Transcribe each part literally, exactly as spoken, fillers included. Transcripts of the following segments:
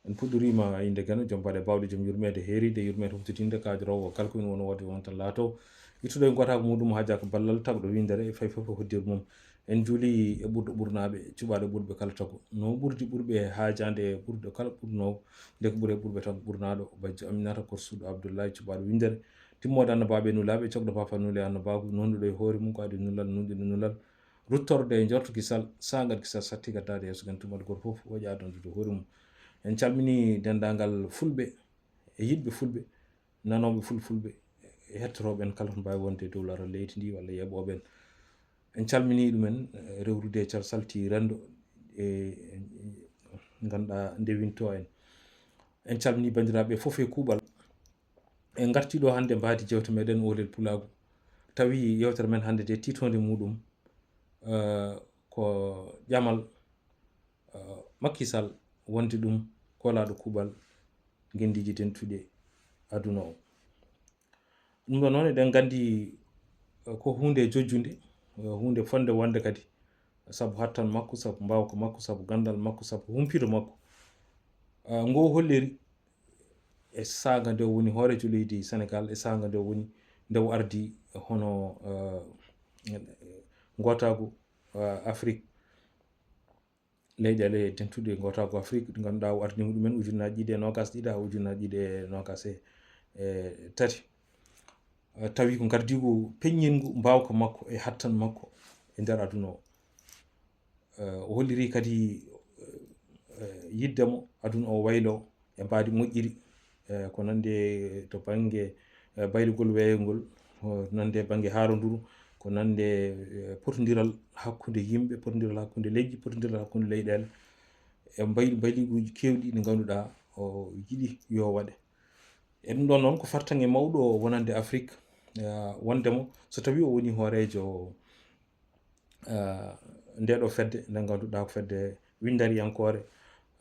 En puɗɗoriima innde Geno, joom baɗe baawɗe, joom yurmeede heeriinde, yurmeede huɓtitiinde, kaajoroowo kala ko ina woni wonde on tan laato. Ittuɗo e gootaako muɗum, haajaa ko ballal tagɗo winndere, fay fof e hoddiiru mum. En njuulii e ɓurɗo ɓurnaaɓe, cuɓaaɗo ɓurɓe kala tago. No ɓurdi ɓurɓe haajaande e ɓurɗo kala ɓurnoowo, nde ko ɓuri e ɓurɓe tago ɓurnaaɗo, bajjo Aminata Korsuɗo Abdullahi, cuɓaaɗo winndere. Timmoode annabaaɓe e nulaaɓe, cokɗo paafa nule annabaagu, nunɗuɗo e hoore mum ko adii nulal, nunɗinɗo nulal. Ruttorde e njorto kisal, saangat kisal, satti gaddaade yeeso gen, tuma gooto fof woƴaa donndude hoore mum. En calminii denndaangal Fulɓe e yiɗɓe Fulɓe, nanooɓe Fulfulɓe, e hettotooɓe en kala to mbaawi wonde e dow laral leydi ndi walla yeeɓooɓe en. En calminii ɗumen, eh, rewrude e cal salti renndo e, e, ngannduɗaa ndewinto en. En calminii banndiraaɓe fof e kuuɓal. En ngartii ɗo hannde mbaadi jeewte meɗen Oolel Pulaagu. Tawi yeewtere men hannde nde tiitoonde muɗum, eh, ko ƴamal, eh, Macky Sall wonde ɗum kolaaɗo kuuɓal ngenndiiji dentuɗi aduna o. Ɗum ɗo noon eɗen nganndi, eh, ko huunde jojjunde, eh, huunde fotnde wonde kadi, sabu hattan makko, sabu mbaawka makko, sabu ganndal makko, sabu humpito makko. Eh, ngo holliri e saanga nde o woni hooreejo leydi Senegaal, e saanga nde o woni, nde o ardi hono, eh, ngootaagu, eh, Afrik, leyɗeele dentuɗe ngootaagu Afrik, ɗi ngannduɗaa o ardini ɗumen ujunnaaji ɗiɗi e noogaas ɗiɗi haa ujunnaaji ɗiɗi e noogaas e, e tati. Eh, tawi ko ngardiigu peññingu mbaawka makko e hattan makko e nder aduna o. Eh, o holliri kadi, eh, yidde mo aduna o waylo e mbaadi moƴƴiri, eh, ko nande to bannge, eh, baylugol weeyo ngol, ko nande bannge haaronduru, ko nande, eh, potondiral hakkunde yimɓe, potondiral hakkunde leƴƴi, potondiral hakkunde leyɗeele, e mbayli-, mbayliiguuji keewɗi ɗi ngannduɗaa o yiɗi yo waɗe. E ɗum ɗoon noon ko fartaŋŋe mawɗo wonande Afrik, eh, wonde mo so tawii o woni hooreejo, eh, nde ɗo fedde, nde ngannduɗaa ko fedde winndariyankoore,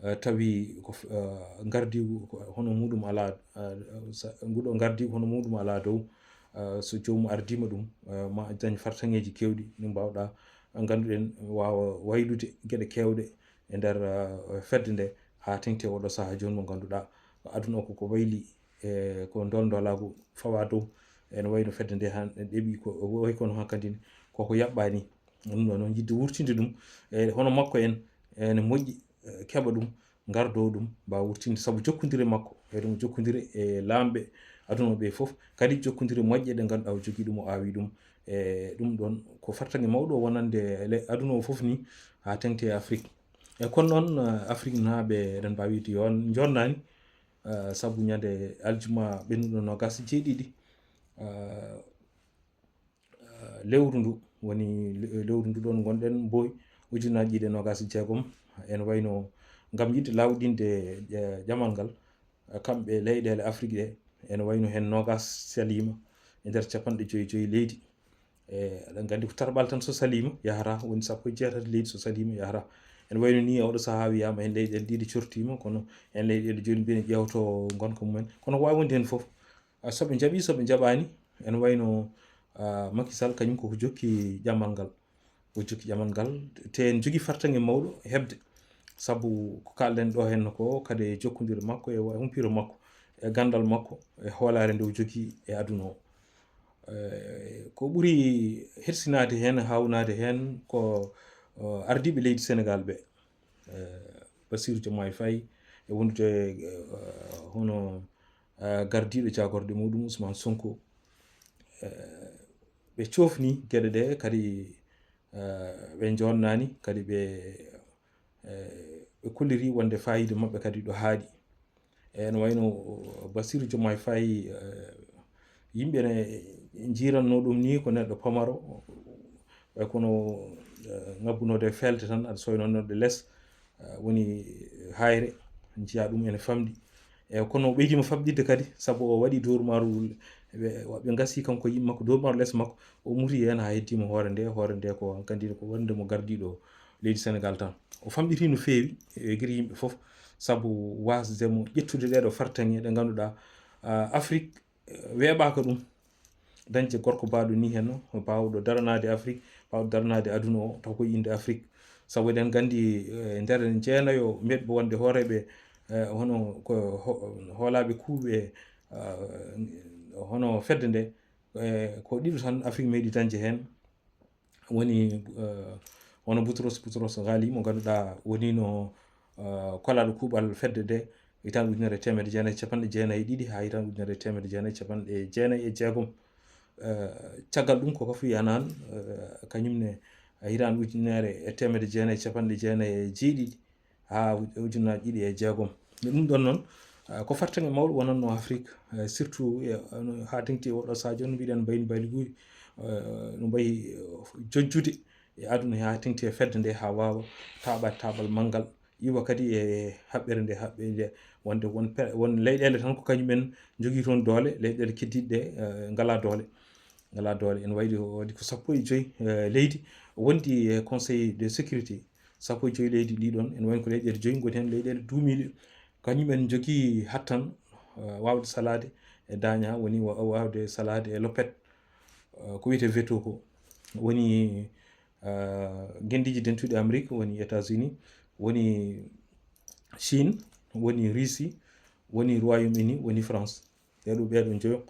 eh, tawi ko f-, eh, ngardiigu ko hono muɗum alaa, eh, sa-, nguɗo ngardiigu hono muɗum alaa dow, eh, so joomum ardiima ɗum, eh, ma dañ fartaŋŋeeji keewɗi ɗi mbaawɗaa, ngannduɗen waawa waylude geɗe keewɗe e nder, eh, fedde nde haa teŋti e oɗo sahaa jooni mo ngannduɗaa aduna o koko wayli, e ko ndol ndolaagu fawa dow. Ene wayi no fedde nde han ɗeɓi ko wayi kono hankadi ne koko yaɓɓani. Ɗum ɗo noon yiɗde wurtinde ɗum, e hono makko en, ene moƴƴi, e keɓa ɗum, ngardo ɗum, mbawa wurtinde sabu jokkondire makko, e ɗum jokkondire e laamɓe aduna ɓe fof, kadi jokkondire moƴƴe ɗe ngannduɗaa o jogii ɗum, o aawi ɗum. E ɗum ɗoon ko fartaŋŋe mawɗo wonande le-, aduna o fof ni, haa teŋti e Afrik. E kono noon, eh, Afrik naaɓe, eɗen mbaawi wiide yo on njonnani, eh, sabu ñande aljuma ɓennuɗo noogaas e jeeɗiɗi, eh, eh, lewru ndu, woni le-, lewru ndu ɗoon ngonɗen Mboy, ujunnaaji ɗiɗi e noogaas e jeegom, ene wayno ngam yiɗde lawɗinde, eh, jamal ngal, eh, kamɓe leyɗeele Afrik ɗe, ene wayno heen noogaas saliima e nder capanɗe joyi joyi leydi. E, eɗen nganndi ko tarɓal tan so saliima yahata, woni sappo e jeetati leydi so saliima yahata. Ene wayno ni e oɗo sahaa wiyaama heen leyɗeele ɗiɗi cortiima, kono heen leyɗeele jooni mbiyen ƴeewto ngonka mumen. Kono ko waawi wonde heen fof, ah, so ɓe njaɓii, so ɓe njaɓaani, ene wayno, ah, Macky Sall kañum koko jokki jamal ngal. O jokki jamal ngal, te en jogii fartaŋŋe mawɗo heɓde. Sabu ko kaalɗen ɗo heen ko kadi e jokkondire makko, e wa-, humpito makko, e ganndal makko, e hoolaare nde o jogii e aduna o. Eh, ko ɓuri hersinaade heen, haawnaade heen ko, eh, ardiiɓe leydi Senegaal ɓe, eh, Bassirou Diomaye Faye, e wondude, eh, hono, eh, gardiiɗo jaagorɗe muɗum Ousmane Sonko. Eh, ɓe coofni geɗe ɗe kadi, eh, ɓe njonnani kadi ɓe, eh, ɓe kolliri wonde faayiida maɓɓe kadi ɗo haaɗi. E no wayno, o, Bassirou Diomaye Faye, eh, yimɓe ne njiiranno ɗum ni ko neɗɗo pamaro, way kono, eh, ngabbunoode felte tan, aɗa soynoo neɗɗo les, eh, woni hayre, njiya ɗum ene famɗi. E kono o ɓeydiima famɗitde kadi, sabu o waɗi dowru maaru, ɓe, ɓe ngasi kanko e yimɓe makko, dowru maaru les makko, o muti heen haa heddiima hoore nde, hoore nde ko hankadi ko wonde mo gardiiɗo leydi Senegaal tan. O famɗiti no feewi e giri yimɓe fof, sabu waasde mo ƴettude ɗee ɗoo fartaŋŋe ɗe ngannduɗaa, ah, Afrik, eh, weeɓaaka ɗum. Dañde gorko baawɗo ni heen, baawɗo daranaade Afrik, baawɗo daranaade aduna o, taw koye innde Afrik. Sabu eɗen nganndi, eh, e nder jeenayo meɗɓe wonde hooreeɓe, eh, hono ko ho-, hoolaaɓe kuuɓe, eh, hono fedde nde, eh, ko ɗiɗo tan Afrik meeɗi dañde heen. Woni, eh, hono Boutros Boutros Ghali, mo ngannduɗaa wonino, eh, kolaaɗo kuuɓal fedde nde, hitaande ujunere e teemedde jeenayi e capanɗe jeenayi e ɗiɗi haa hitaande ujunere e teemedde jeenayi e capanɗe jeenayi e jeegom. Eh, caggal ɗum, ko Kofi Annan, eh, kañum ne, hitaande ujunere e teemedde jeenayi e capanɗe jeenayi e jeeɗiɗi haa uj-, ujunnaaji ɗiɗi e jeegom. Ɗum ɗon noon, eh, ko fartaŋŋe mawɗo wonatno Afrik, eh, surtout, eh, no haa teŋti e oɗo sahaa jooni, no mbiɗen mbayni mbayliguuji, eh, no mbayi, eh, jojjude e aduna he, haa teŋti e fedde nde, haa waawa taaɓaade taaɓal manngal, iwa kadi e haɓɓere nde, haɓɓere nde, wonde won pe-, won leyɗeele tan ko kañum en njogii toon doole, leyɗeele keddiiɗe ɗe, eh, ngalaa doole. Ngalaa doole. Ene wayde o waɗi ko sappo e joy, eh, leydi wondi e Conseil de sécurité. Sappo e joy leydi ɗi ɗon, ene wayno ko leyɗeele joy ngoni heen, leyɗeele duumiiɗe. Kañum en njogii hattan, eh, waawde salaade e daaña, woni wa-, waawde salaade e loppet, eh, ko wiyetee veto ko. Woni, eh, ngenndiiji dentuɗi Amérique, woni États-Unis, woni Chine, woni Russie, woni Royaume-Uni, woni France. Ɓeeɗo, ɓeeɗo njoyo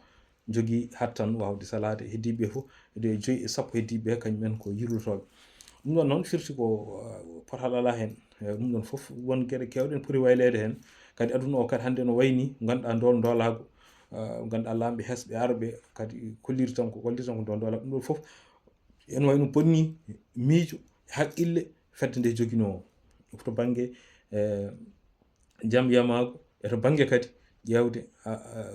njogii hattan waawde salaade heddiiɓe ɓe fof, hedde joyi e sappo heddiiɓe ɓe, kañum en ko yirlotooɓe. Ɗum ɗon noon firti ko, uh, potal alaa heen. Eh, ɗum ɗon fof won geɗe keewɗe en poti wayleede heen. Kadi aduna o kadi hannde no wayni, ngannduɗaa ndol ndoolaagu, uh, ngannduɗaa laamɓe hesɓe arɓe kadi kolliri tan ko, kolliri tan ko ndol ndoolaagu. Ɗum ɗon fof ene wayno bonni miijo, haqqille fedde nde joginoo to bannge, eh, jam yamaago, e to bannge kadi ƴeewde, a, a,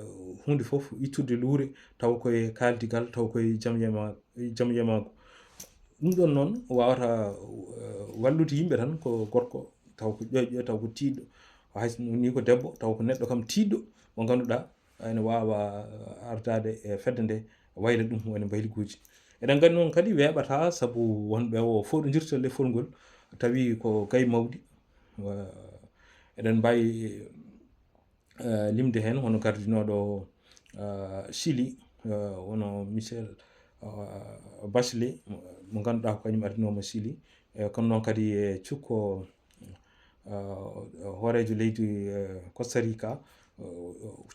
huunde fof, ittude luure, taw koye kaaldigal, taw koye jam yama-, jam yamaago. Ɗum ɗon noon waawata, eh, wallude yimɓe tan ko gorko, taw ko ƴoƴƴo, taw ko tiiɗɗo. Hay so ni ko debbo, taw ko neɗɗo kam tiiɗɗo, mo ngannduɗaa ene waawa ardaade e fedde nde, wayla ɗum woni mbayliguuji. Eɗen nganndi noon kadi weeɓataa, sabu wonɓe o fooɗondirta lefol ngol, tawi ko gay mawɗi. Wa-, eɗen mbaawi, eh, limde heen hono gardinooɗo, eh, Chili, eh, hono Michel, eh, Bachelet, mo ngannduɗaa ko kañum ardinooma Chili. Eh, kono noon kadi e cukko, eh, hooreejo leydi, eh, Costa Rica, eh,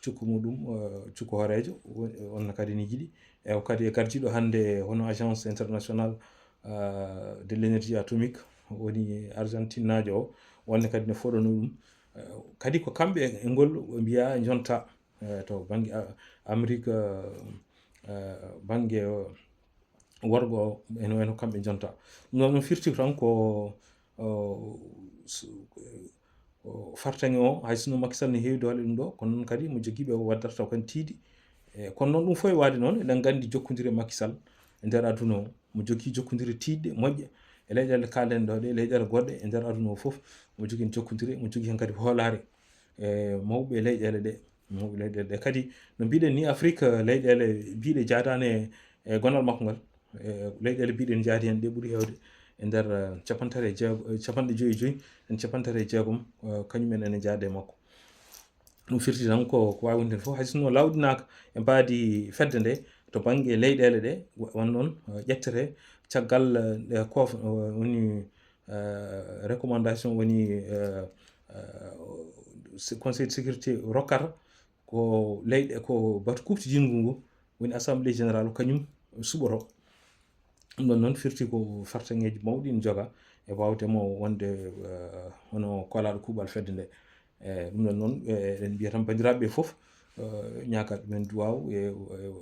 cukko muɗum, eh, cukko hooreejo, won-, on kadi ne yiɗi. E o kadi e gardiiɗo hannde hono Agence Internationale, eh, de l'Énergie Atomique, woni Argentine-naajo o, wonde kadi ne fooɗonoo ɗum. Eh, kadi ko kamɓe e ngol ɓe mbiyaa jonta, eh, to bannge, a-, Amérique, eh, bannge, eh, worgo o, ene wayno kamɓe jonta. Ɗum noon, ɗum firti tan ko, o, s-, o, fartaŋŋe o, hay sinno Macky Sall ne heewi doole ɗum ɗo, kono noon kadi mo jogii ɓe o waddarta ko en tiiɗi. E, kono noon ɗum fof e waade noon, eɗen nganndi jokkondire Macky Sall e nder aduna o. Mo jogii jokkondire tiiɗɗe, moƴƴe e leyɗeele kaalen ɗo ɗe, leyɗeele goɗɗe e nder aduna o fof. Mo jogii jokkondire, mo jogii heen kadi hoolaare e mawɓe leyɗeele ɗe. Mawɓe leyɗeele ɗe. Kadi no mbiɗen ni, Afrik, eh, leyɗeele biiɗe jaadaani e, e gonal makko ngal. E leyɗeele biiɗe ne jaadi heen, ɗe ɓuri heewde e nder, eh, capanɗe tati e jeego-, eh, capanɗe joyi e joyi, en capanɗe tati e jeegom, eh, kañum en ene jaada e makko. Ɗum firti tan ko, ko waawi wonde fof, hay sinno lawɗinaaka e mbaadi fedde nde to bannge leyɗeele ɗe, wa-, won noon, eh, ƴettete caggal, eh, ɗe koof-, eh, woni, eh, recommandation woni, eh, eh, se-, Conseil de sécurité rokkata ko leyɗe, ko batu kuuɓtidingu ngu woni Assemblée Générale kañum suɓoto. Ɗum ɗon noon firti ko fartaŋŋeeji mawɗi ne joga e waawde mo wonde, eh, hono kolaaɗo kuuɓal fedde nde. Eh, ɗum ɗon noon, eh, eɗen mbiya tan banndiraaɓe ɓe fof, eh, ñaagat ɗumen duwaaw e, e, e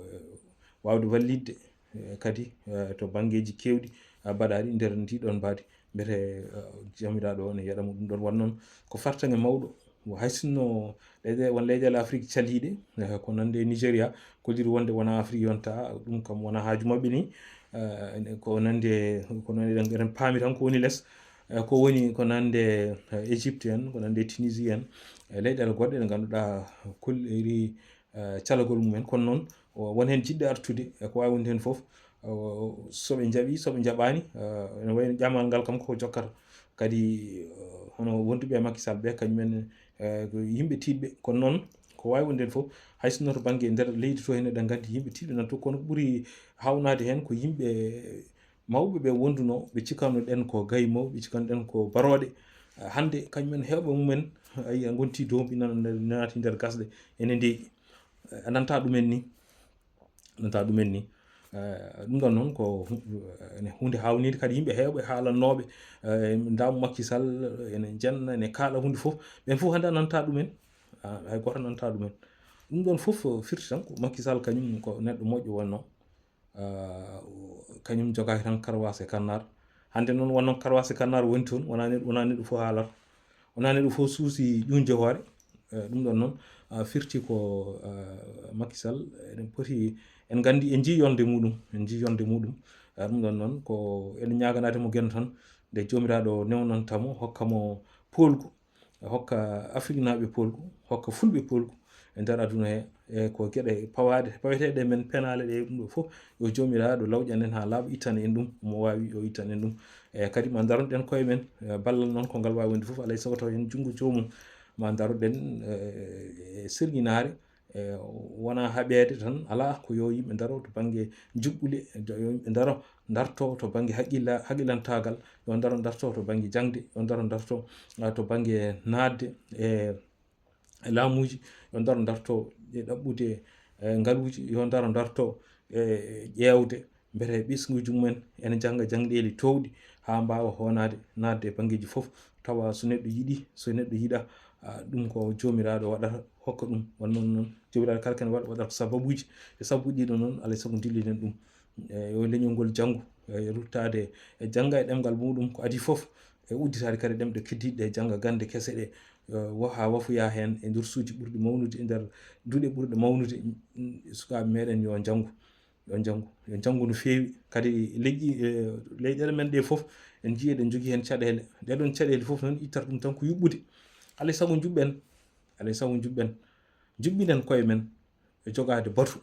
waawde wallitde, eh, kadi, eh, to banngeeji keewɗi, eh, mbaɗaaɗi nder ndii ɗoon mbaadi. Mbiyetee, eh, jaamiraaɗo o ne yaɗa mo ɗum ɗoon. Waɗ noon ko fartaŋŋe mawɗo. Hay sinno leyɗe, won leyɗeele Afrik caliiɗe, eh, ko nande e Nigeria, kolliri wonde wonaa Afrik yonta, ɗum kam wonaa haaju maɓɓe ni. Eh, ko nande, ko nande eɗen, eɗen paami tan ko woni les, eh, ko woni ko nande, eh, Égypte en, ko nande Tunisie en, eh, leyɗeele goɗɗe ɗe ngannduɗaa kolliri, eh, calagol mumen. Kono noon, o, won heen jiɗɓe artude, e ko waawi wonde heen fof, o, so ɓe njaɓi, so ɓe njaɓaani, eh, ene wayi no ƴamal ngal kam ko jokkata. Kadi, eh, hono wonduɓe e Macky Sall ɓe, kañum en, eh, ko yimɓe tiiɗɓe. Kono noon, ko waawi wonde heen fof, hay sinno to bannge nder leydi to, heen eɗen nganndi yimɓe tiiɗɓe nan to, kono ko ɓuri haawnaade heen ko yimɓe mawɓe ɓe wondunoo, ɓe cikkanno ɗen ko gay mawɓe, ɓe cikkanno ɗen ko barooɗe, Hannde kañumen heewɓe mumen, a yiyii, a ngontii doombi nana nder, naati nder gasɗe, ene ndeeƴi. A nanta ɗumen ni, a nanta ɗumen ni. Eh, ɗum ɗon noon ko hu-, ene huunde haawniinde kadi yimɓe heewɓe haalannooɓe, eh, ndaamu Macky Sall, ene njenna, ene kaala huunde fof. Ɓeen fof hannde a nanta ɗumen, a, hay gooto nanta ɗumen. Ɗum ɗon fof firti tan ko Macky Sall kañum ko neɗɗo moƴƴo wonnoo. Ah, kañum jogaaki tan karwaas e kannaar. Hannde noon wonno karwaas e kannaar woni toon, wonaa neɗɗo, wonaa neɗɗo fof haalata. Wonaa neɗɗo fof suusi ƴuuñde hoore. Eh, ɗum ɗon noon, ah, firti ko, ah, Macky Sall, eɗen poti, en nganndi, en njii yonde muɗum, en njii yonde muɗum. Ah, ɗum ɗon noon ko eɗen ñaaganaade mo geno tan, nde Joomiraaɗo newnanta mo, hokka mo poolgu, hokka Afriknaaɓe poolgu, hokka Fulɓe poolgu e nder aduna he. E ko geɗe pawaaɗe, paweteeɗe men penaale ɗe, ɗum ɗo fof, yo Joomiraaɗo lawƴan en haa laaɓa, ittan en ɗum, mo waawi yo ittan en ɗum. E kadi ma ndaron ɗen koye men, e ballal noon ko ngal waawi wonde fof, alay sago taw heen junngo joomum, ma ndaroɗen, e, e sirŋinaare, e wonaa haɓeede tan, alaa, ko yo yimɓe ndaro to bannge njuɓɓule, yo yimɓe ndaro, ndarto to bannge haqqilla-, haqqillantaagal, yo ndaro ndarto to bannge jaŋde, yo ndaro ndarto, ah, to bannge naatde e, e laamuuji, yo ndaro ndarto e ɗaɓɓude, e, ngaluuji, yo ndaro ndarto e ƴeewde mbete ɓesnguuji mumen ene njannga jaŋɗeeli toowɗi haa mbaawa hoonaade, naatde e banngeeji fof, tawa so neɗɗo yiɗi, so neɗɗo yiɗa, ah, ɗum ko Joomiraaɗo waɗata, hokka ɗum. Won noon, noon Joomiraaɗo kala kene waɗa, waɗata ko sababuuji. E sababuuji ɗiɗo noon, alay sago ndillinen ɗum. E, yo leñol ngol janngu, e, ruttaade e jannga e ɗemngal muɗum ko adii fof, e udditaade kadi ɗemɗe keddiiɗe ɗe, jannga gannde kese ɗe, e, wo-, haa wafoya heen e ndursuuji ɓurɗi mawnude, e nder duɗe ɓurɗe mawnude, mm, sukaaɓe meɗen yo njanngu. Yo njanngu, yo njanngu no feewi. Kadi leƴƴi, e, leyɗeele men ɗe fof, en njiyii eɗen njogii heen caɗeele. Ɗee ɗoon caɗeele fof noon, ittata ɗum tan ko yuɓɓude. Alay sago njuɓɓen, alay sago njuɓɓen. Njuɓɓinen koye men e jogaade batu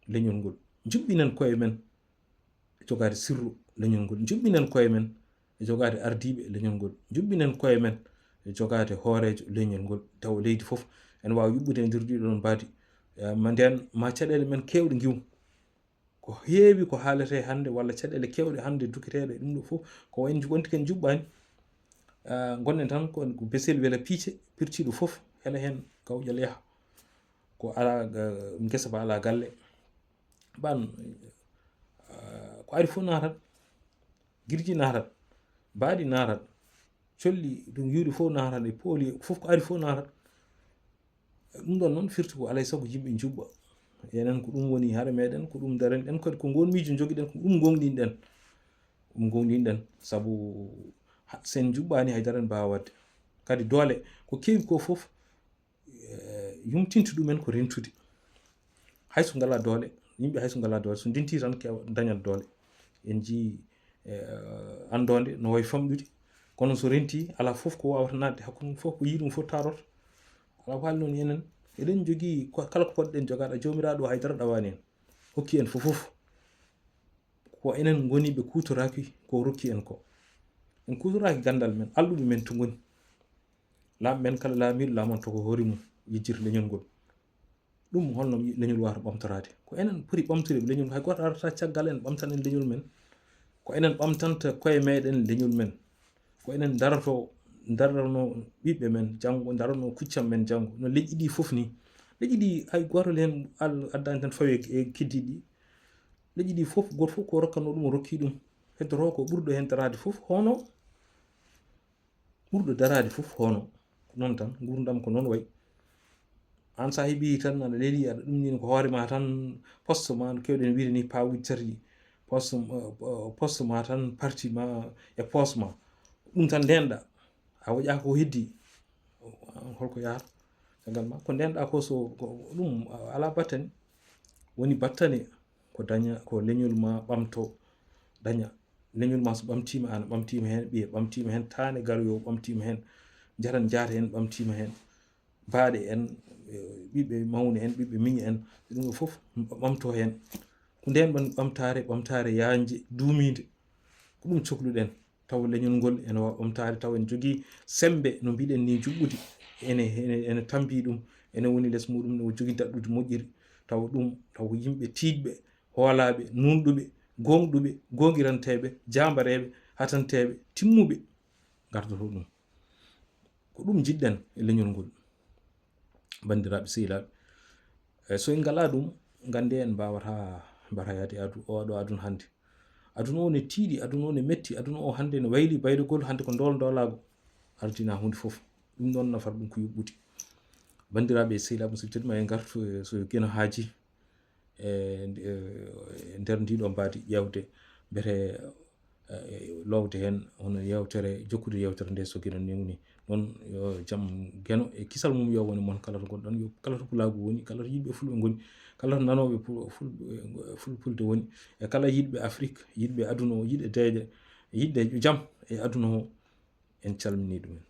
leñol ngol. Njuɓɓinen koye men e jogaade sirru leñol ngol. Njuɓɓinen koye men e jogaade ardiiɓe leñol ngol. Njuɓɓinen koye men e jogaade hooreejo leñol ngol. Tawa leydi fof ene waawa yuɓɓude e nder ɗii ɗoon mbaadi. Eh, ma ndeen, ma caɗeele men keewɗe ngiw. Ko heewi ko haaletee hannde, walla caɗeele keewɗe hannde dukketeeɗe, ɗum ɗo fof ko en nju-, wonti ken njuɓɓaani. Ah, ngonɗen tan ko, ko besel wela piice, pirtiiɗo fof hela heen gawƴal yaha. Ko alaa, eh, ngesa ba alaa galle. Ban, ah, ko ari fof naatat, girji naatat, mbaadi naatat, colli ɗum yuuri fof naatat, e pooli fof ko ari fof naatat. Ɗum ɗon noon firti ko alay sago yimɓe njuɓɓa. Enen ko ɗum woni hare meɗen, ko ɗum daren ɗen, kadi ko ngon miijo njogiɗen, ko ɗum ngonɗinɗen. Ɗum ngonɗinɗen, sabu ha-, sen njuɓɓaani haydara en mbaawa waɗde. Kadi doole ko keewi ko fof, eh, yumtinta ɗumen ko rentude. Hay so ngalaa doole, yimɓe hay so ngalaa doole, so ndenti tan keewa dañat doole. En njii, eh, anndoonde no wayi famɗude, kono so renti, alaa fof ko waawata naatde hakkunde mum, fof ko yii ɗum fof taroto. Alaa ko haaldi noon enen, eɗen njogii ko, kala ko potɗen jogaade, Joomiraaɗo haydara ɗawaani en. Hokki en fof fof. Ko enen ngoni ɓe kuutoraaki ko rokki en ko. En kuutoraaki ganndal men, alɗuɓe men to ngoni. Laamɓe men kala laamiiɗo laamanto ko hoore mum, yejjita leñol ngol. Ɗum holno leñol waawata ɓamtoraade? Ko enen poti ɓamtude leñol, hay gooto arata caggal en ɓamtan en leñol men. Ko enen ɓamtanta koye meɗen leñol men. Ko enen ndaroto, ndarono ɓiɓɓe men janngo, ndarono kuccam men janngo. No leƴƴi ɗi fof ni. Leƴƴi ɗi hay gooto heen al-, addaani tan fawi e, e keddiiɗi ɗi. Leƴƴi ɗi fof, gooto fof ko rokkatnoo ɗum, o rokki ɗum. Heddoto ko ɓurɗo heen daraade fof, hono ɓurɗo daraade fof, hono. Ko noon tan, nguurndam ko noon wayi. Aan so a heɓii tan, aɗa lelii, aɗa ɗum ni ko hoore ma tan, poste ma, no keewɗen wiyde ni, paawuji tati ɗi. Poste, eh, poste ma tan, parti ma e poste ma. Ɗum tan ndeenɗa. A woƴaaka ko heddii. Holko yahata? Caggal ma, ko ndeenɗa ko so, ko ɗum alaa battane. Woni battane ko daña, ko leñol ma ɓamto, daña. Leñol ma so ɓamtiima, aan a ɓamtiima heen, ɓiye ɓamtiima heen, taane garoyo ɓamtiima heen, jatan jaata en ɓamtiima heen. Baaɗe en, eh, ɓiɓɓe mawne en, ɓiɓɓe miñe en, ɗum ɗo fof ɓamto heen. Ko ndeen ɗon ɓamtaare, ɓamtaare yaajnde, duumiinde. Ko ɗum cokluɗen. Tawa leñol ngol ene waawa ɓamtaade, tawa ene jogii semmbe, no mbiɗen ni, juɓɓudi. Ene, ene, ene tammbii ɗum, ene woni les muɗum, no jogii daɗɗudi moƴƴiri. Tawa ɗum, tawa ko yimɓe tiiɗɓe, hoolaaɓe, nuunɗuɓe, gooŋɗuɓe, goongiranteeɓe, jaambareeɓe, hatanteeɓe, timmuɓe ngardoto ɗum. Ko ɗum njiɗɗen e leñol ngol, banndiraaɓe sehilaaɓe. E so en ngalaa ɗum, nganndee en mbaawata mbaɗa yaade adu o ɗo aduna hannde. Aduna o ne tiiɗi, aduna o ne metti, aduna o hannde ne wayli baylugol, hannde ko ndool ndoolaago ardina huunde fof. Ɗum noon nafata ɗum ko yuɓɓude. Banndiraaɓe sehilaaɓe, so tedima en ngartu e so Geno haaji e nder ndiɗo mbaadi ƴeewde mbete lowde heen hono yewtere, jokkude yewtere nde so Geno newni. Noon yo jam Geno e kisal mum yo wone mon kala to ngonɗon, yo kala to pulaagu woni, kala to yiɗɓe fulɓe ngoni, kala to nanooɓe fulɓe woni, e kala yiɗɓe Afrik, yiɗɓe aduna o, yiɗɓe deeƴe, yiɗɓe jam e aduna o, en calminii ɗumen.